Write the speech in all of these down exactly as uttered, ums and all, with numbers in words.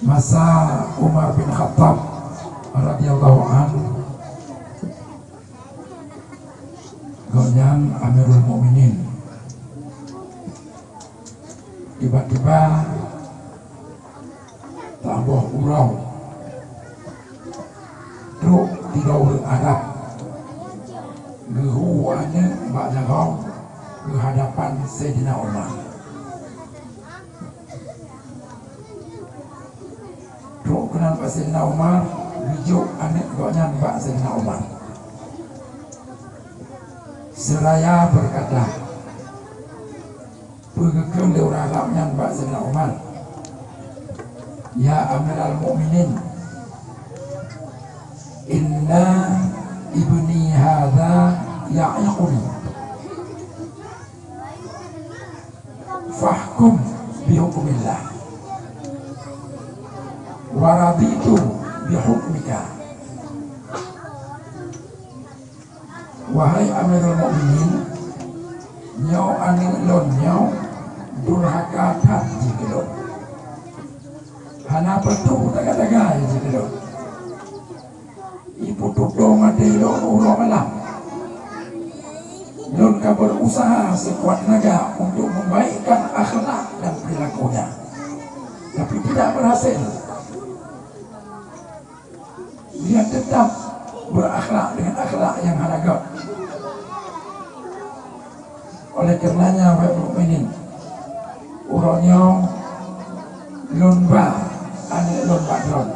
Masa Umar bin Khattab radhiyallahu anhu, gobnyan Amirul Mukminin, tiba-tiba saboh uroe trok sidroe ureuëng Arab geuhu aneuëk bak jaroe keu hadapan Saidina Umar. Trok keunan bak Saidina Umar, geujok aneuëk gobnyan bak Saidina Umar, seuraya beukata, peue geukheun lé ureuëng Arab nyan bak Saidina Umar, "Ya Amiral Mukminin, inna ibni hadza ya'iquni." "Fahkum bihukmillah, wa raditu bihukmika." Wahai Amirul Mukminin, nyoe aneuëk lôn nyoe durhaka that jih keu lôn. Hana peutoh taga-taga jih keu lôn. Ipeututong até lôn uroe malam. Lôn ka berusaha sekuat tenaga untuk membaikkan akhlak dan perilakunya, tapi tidak berhasil. Dia tetap berakhlak dengan akhlak yang hana göt. Oleh karenanya, wahai mukminin, uroe nyoe lôn ba aneuëk lôn bak droe.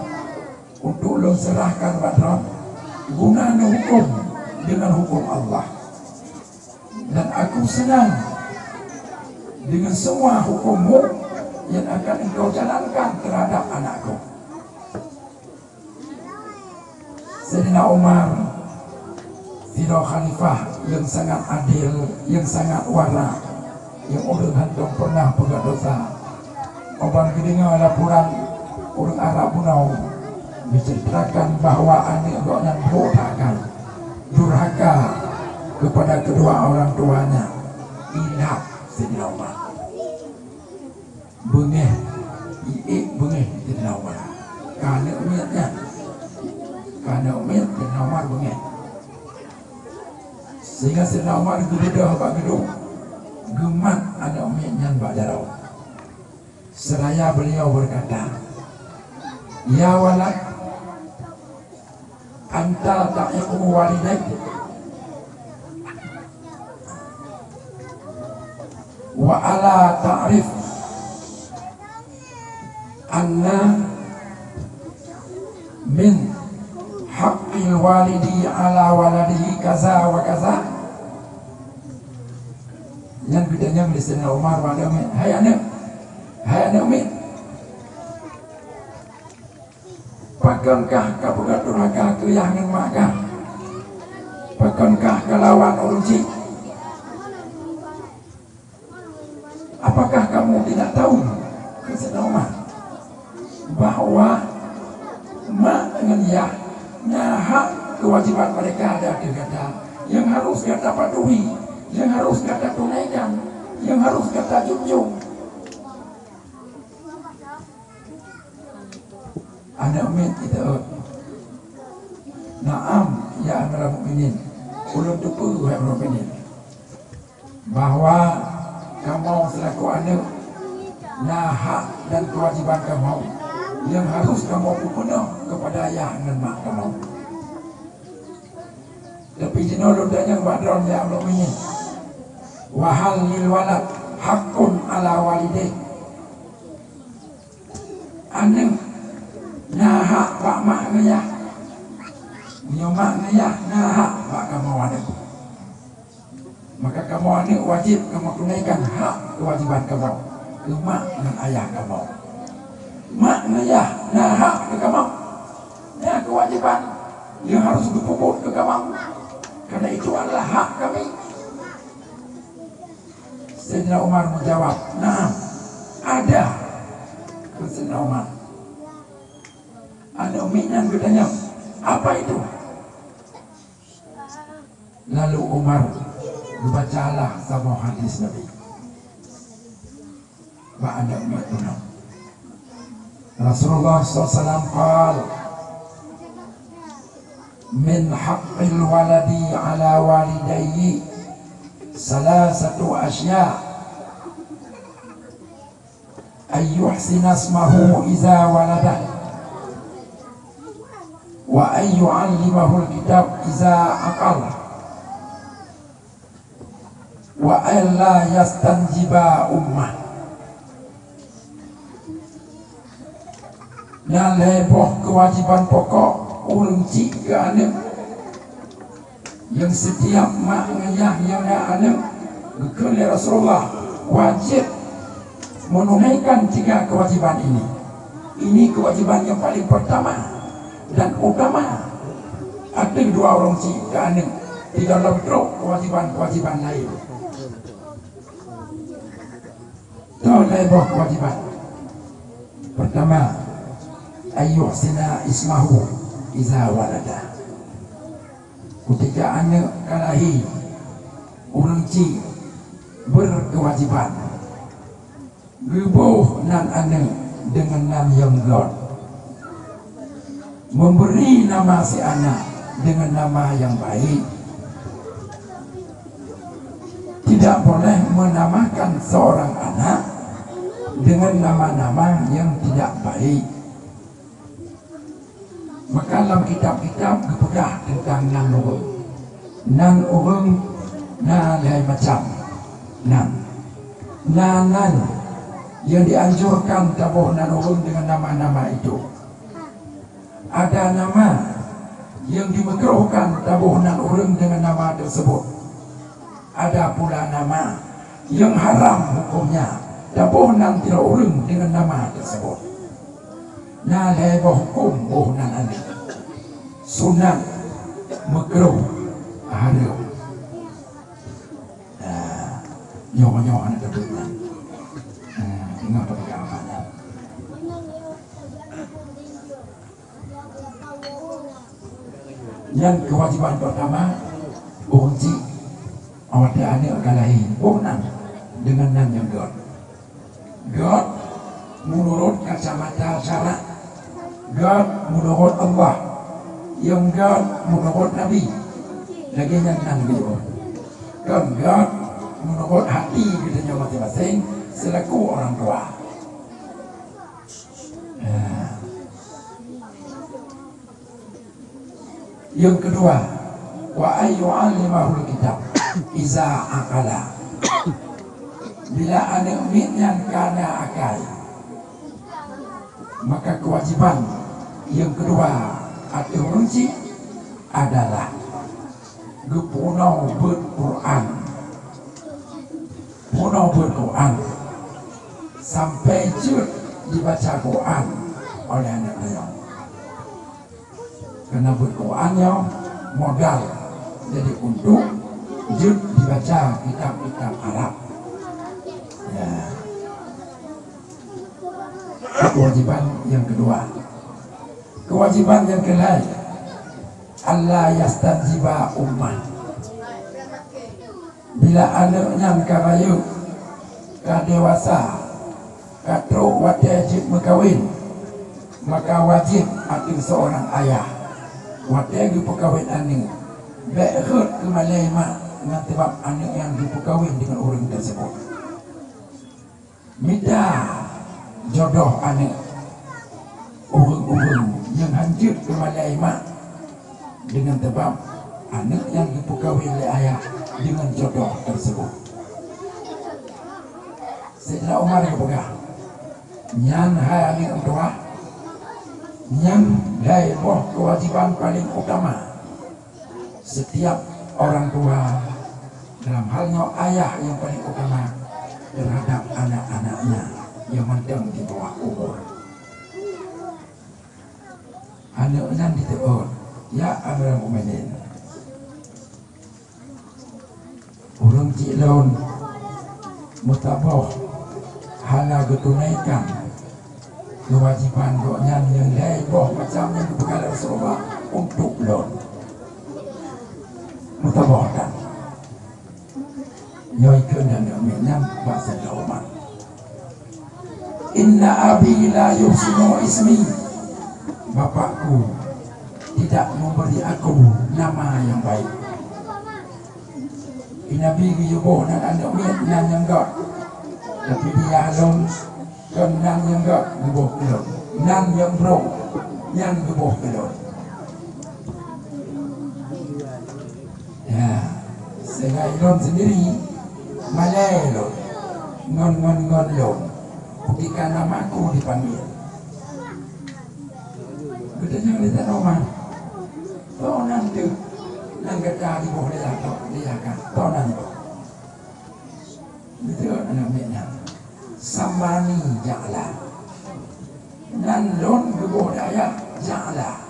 Untuk lôn seurahkan bak droe, guna neuhuköm deungon huköm Allah. Dan aku seunang deungon semua huköm-Mu nyang akan Engkau jalankan terhadap anakku. Saidina Umar sidroe khalifah nyang sangat adil, nyang sangat wara, nyang ureuëng hántom peureunah peugah desya. Óh ban geudeungoe laporan ureuëng Arab bunoe, geuceuritakan bahwa aneuëk gobnyan brok that akai, durhaka kepada kedua orang tuanya, ilap Saidina Umar. Beungéh, iék beungéh Saidina Umar. Ka aneuëk miet nyan. Ka aneuëk miet Saidina Umar beungéh. Sehingga Saidina Umar geubeudôh bak geudong, geumat aneuëk miet nyan bak jaroe. Seraya beliau berkata, "Ya walad, anta ta'iqu walidaik, wa ala ta'rif anna min haqqil walidi ala waladihi kaza wa kaza." Nyan geutanyong lé Saidina Umar bak aneuëk miet, "Hai aneuëk, hai aneuëk miet, pakönkah ka peugah durhaka keu yah ngon mak kah? Pakönkah ka lawan ureuëng chik? Apakah kamu tidak tahu," kheun Saidina Umar, "bahwa mak ngon yah na hak keuwajiban mereka ada keu gata, nyang harôh gata patuhi, nyang harôh gata tunaikan, nyang harôh gata junjung?" Aneuëk miet jiteuôt, "Na'am, ya Amiral Mukminin, ulôn teupeue, wahai Amirul Mukminin, bahwa kamoe seulaku aneuëk na hak dan keuwajiban kamoe nyang harôh kamoe peupeunoh keupada yah ngon mak kamoe. Tapi jinoe lôn tanyong bak droeneuh, ya Amirul Mukminin, wa hal lil walad haqqun ala walidayh?" Aneuëk na hak bak mak ngon yah? Meunyoe mak ngon yah na hak bak kamoe aneuëk, maka kamoe aneuëk wajéb kamoe tunaikan hak keuwajiban kamoe keu mak ngon ayah kamoe. Mak ngon yah na hak keu kamoe, na keuwajiban nyang harôh geupeubuet keu kamoe, karena itu adalah hak kami. Saidina Umar meujawab, "Naam, ada," kheun Saidina Umar. Aneuëk miet nyan geutanyong, "Apa itu?" Lalu Umar geubacalah saboh hadis Nabi bak aneuëk miet bunoe. Rasulullah sallallahu alaihi wasallam qal, "Min haqqil waladi ala walidayhi salasatu asya', an yuhsina ismahu iza waladah, wa an yu'allimahul kitab iza aqal, wa an la yastanjiba ummah." Na lhée boh keuwajéban pokok ureuëng chik keu aneuëk. Nyang sitiap mak ngon yah nyang na aneuëk, geukheun lé Rasulullah, wajéb meununaikan tiga keuwajéban ini. Ini keuwajéban nyang paleng peurtama dan utama ateueh dua ureuëng chik keu aneuëk, di dalam trok keuwajéban-keuwajéban laén. Toh lhée boh keuwajéban. Peurtama, an yuhsina ismahu iza waladah. Keutika aneuëk ka lahé, ureuëng chik beukeuwajéban geuboh nan aneuëk deungon nan nyang gét. Memberi nama si anak dengan nama yang baik. Tidak boleh menamakan seorang anak dengan nama-nama yang tidak baik. Maka lam kitab-kitab geupeugah teuntang nan ureuëng. Nan ureuëng na lhée macam nan. Na nan nyang dianjurkan taboh nan ureuëng dengan nama-nama itu. Ada nama nyang dimeukruhkan taboh nan ureuëng dengan nama tersebut. Ada pula nama nyang haram hukumnya taboh nan sidroe ureuëng dengan nama tersebut. Na lhée boh huköm boh nan aneuëk: sunat, meukruh, hareuem. Nah, nyoe-nyoe hana teupeue nyan. Nah, teungoh tapeugah amanah. Nyan keuwajéban peurtama ureuëng chik, watée aneuëk ka lahé, boh nan deungon nan nyang gét. Gét meunurot kacamata syarak, gét meunurot Allah, nyang gét meunurot Nabi. Lagée nyan nan geuboh. Kon gét meunurot hati geutanyoe maséng-maséng seulaku orang tua. Nah. Nyang keudua, wa an yu'allimahul kitab iza aqala. Bila aneuëk miet nyan ka na akai, maka keuwajéban nyang keudua ateueh ureuëng chik adalah geupeurunoe beuet Quran. Peurunoe beuet Quran sampai jeuet jibaca Quran oleh aneuëk nyoe. Karena beuet Quran nyoe modal, jadi untuk jeuet jibaca kitab-kitab Arab. Ya. Keuwajéban nyang keudua. Keuwajéban nyang keulhée, an la yastanjiba ummah. Bila aneuëk nyan ka rayeuk, ka dewasa, ka trok watée jeuet meukawen, maka wajéb ateueh seurang ayah, watée geupeukawen aneuëk, bék rhot keu malée mak ngon sabab aneuëk nyan geupeukawen deungon ureuëng teuseubot. Mita jodoh aneuëk ureuëng-ureuëng nyang hanjeuet keu malée mak, deungon sabab aneuëk nyan geupeukawen lé ayah deungon jodoh teuseubot. Saidina Umar geupeugah, nyan hai aneuëk meutuwah, nyan lhée boh keuwajéban paleng utama. Setiap orang tua, dalam hal nyoe ayah nyang paleng utama, terhadap anak-anaknya nyang mantong di bawah umur. Aneuëk nyan jiteuôt, "Ya Amirul Mukminin, ureuëng chik lôn meusaboh hana geutunaikan keuwajéban gobnyan nyang lhée boh macam nyang geupeugah lé Rasulullah untuk lôn. Meusaboh that." Nyoe keuh nan geumiet nyan bak Saidina Umar. Inna abi la yuhsinu ismi. Bapakku tidak memberi aku nama yang baik. Di Nabi geuyue boh nan aneuk miet nan nyang göt. Tapi di yah lôn, kon nan nyang göt geuboh keu lôn. Nan nyang brok, nyan geuboh keu lôn. Ya, sehingga lôn sendiri malèe lôn ngon, ngon, ngon lôn. Ketika namaku dipanggil. Geutanyong lé Saidina Umar, "Toh nan teuh nan gata jiboh lé yah, lé yah kah? Toh nan teuh?" Geujaweueb aneuk miet nyan, "Sammani Ja'la." Nan lôn geuboh lé ayah Ja'la.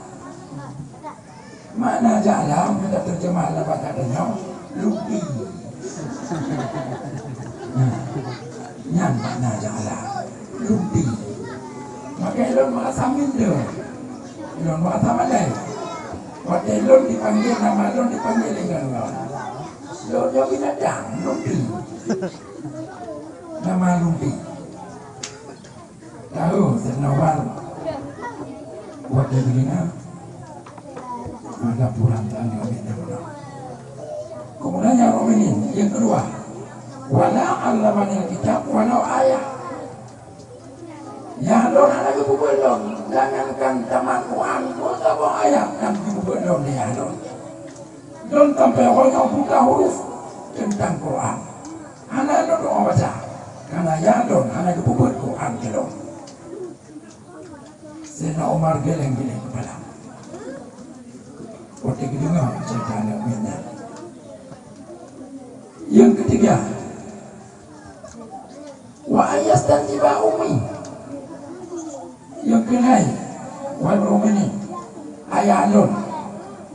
Makna Ja'la, meunyoe teujeumah lam bahasa tanyoe, luti. Nah, nyan makna Ja'la, luti. Maka lôn merasa minder, lôn merasa malèe. Watèe lôn dipanggil, nama lôn dipanggil lé ngon-ngon. Lôn nyoe binatang, luti. Nama luti. Tahu Saidina Umar watèe geudeungoe ada pulang tanya. Kemudian yang Romawi nyang keudua, "Wala 'allamani kitab walau ayah." Yah lôn hana geupeubuet lôn, jangankan tamat Quran, meusaboh ayat hana geupeubuet lôn lé yah lôn. Lôn sampai uroe nyoe buta huruf teuntang Quran. Hana lôn tu'oh baca, karena yah lôn hana geupeubuet Quran keu lôn. Saidina Umar geleng-geleng keupala. Watèe geudeungoe cerita aneuk miet nyan. Yang ketiga, "Wa an yastanjiba ummi." Nyang keuhai, wan Romawi, ayah lôn,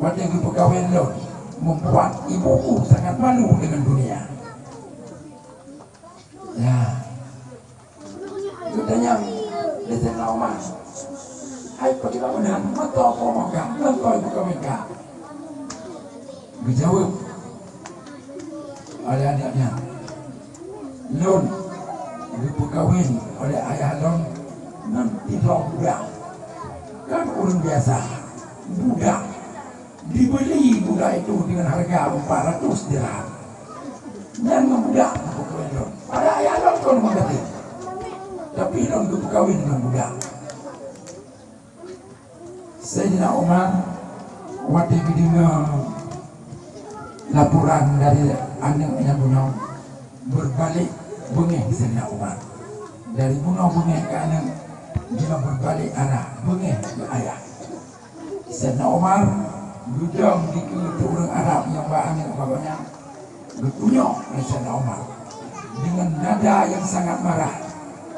watèe geupeukawen lôn, membuat ibuku sangat malu dengan dunia. Ya. Geutanyong lé Saidina Umar, "Hai, pakriban meunan, meutoe po moh kah, meutoe ibu kawen kah?" Geujaweueb oleh aneuk nyan, "Lôn geupeukawen oleh ayah lôn ngon sidroe budak." Kan ureueng biasa, budak, dibeli budak itu dengan harga empat ratus dirham. Nyan ngon budak geupeukawen lôn. Padahai ayah lôn kon ureueng gasien. Tapi lôn geupeukawen ngon budak. Saidina Umar watèe geudeungoe laporan dari aneuk nyang bunoe, beubalik beungèh Saidina Umar. Dari bunoe beungèh keu aneuk, jinoe beubalik arah beungèh keu ayah. Saidina Umar geudong dikeue ureueng Arab nyang ba aneuk bak gobnyan. Geutunyok lé Saidina Umar deungon nada nyang sangat marah.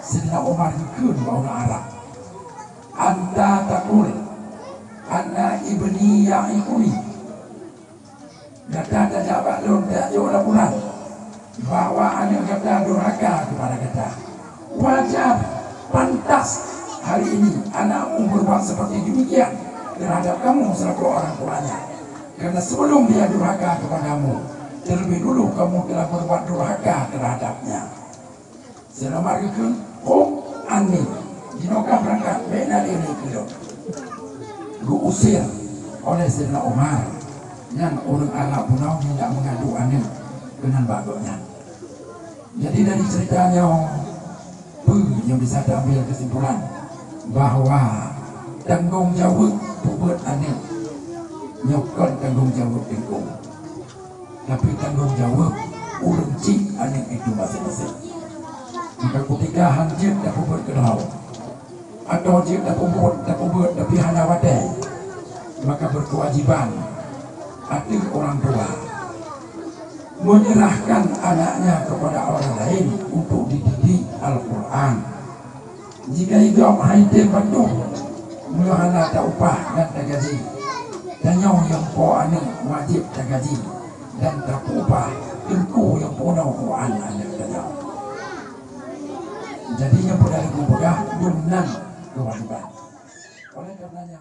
Saidina Umar geukheun bak ureueng Arab, "Anta taqul anna ibni ya'iquni." Gata tajak bak lôn tajak jok laporan bahwa aneuk gata durhaka keupada gata. Wajar, pantas hari ini anakmu berbuat seperti demikian terhadap kamu selaku orang tuanya. Karena sebelum dia durhaka kepadamu, terlebih dulu kamu telah berbuat durhaka terhadapnya. Saidina Umar geukheun, "Qum anni, jinoe kah beurangkat, bèk na lé keu lôn." Geuusir oleh Saidina Umar, nyan ureueng Arab bunoe hendak meungadu aneuk keunan bak gobnyan. Jadi, dari cerita nyoe, peue nyang bisa taambil kesimpulan bahwa tanggong jaweueb peubuet aneuk nyoe kon tanggong jaweueb teungku, tapi tanggong jaweueb ureueng chik aneuk itu maséng-maséng. Maka, kutika han jeuet tapeubuet keunoe, atau jeuet tapeubuet, tapeubuet tapi hana watèe, maka berkewajiban ateueh orang tua menyerahkan anaknya kepada orang lain untuk dididik Al-Quran. Jika igob hai tem bantu, meunyoe hana taupah dan tagaji, tanyoe nyang po aneuk wajéb tagaji dan tapeuupah teungku nyang peurunoe Quran aneuk tanyoe. Jadi, nyang peugah lé geupeugah dum nan keuwajéban. Oleh karenanya,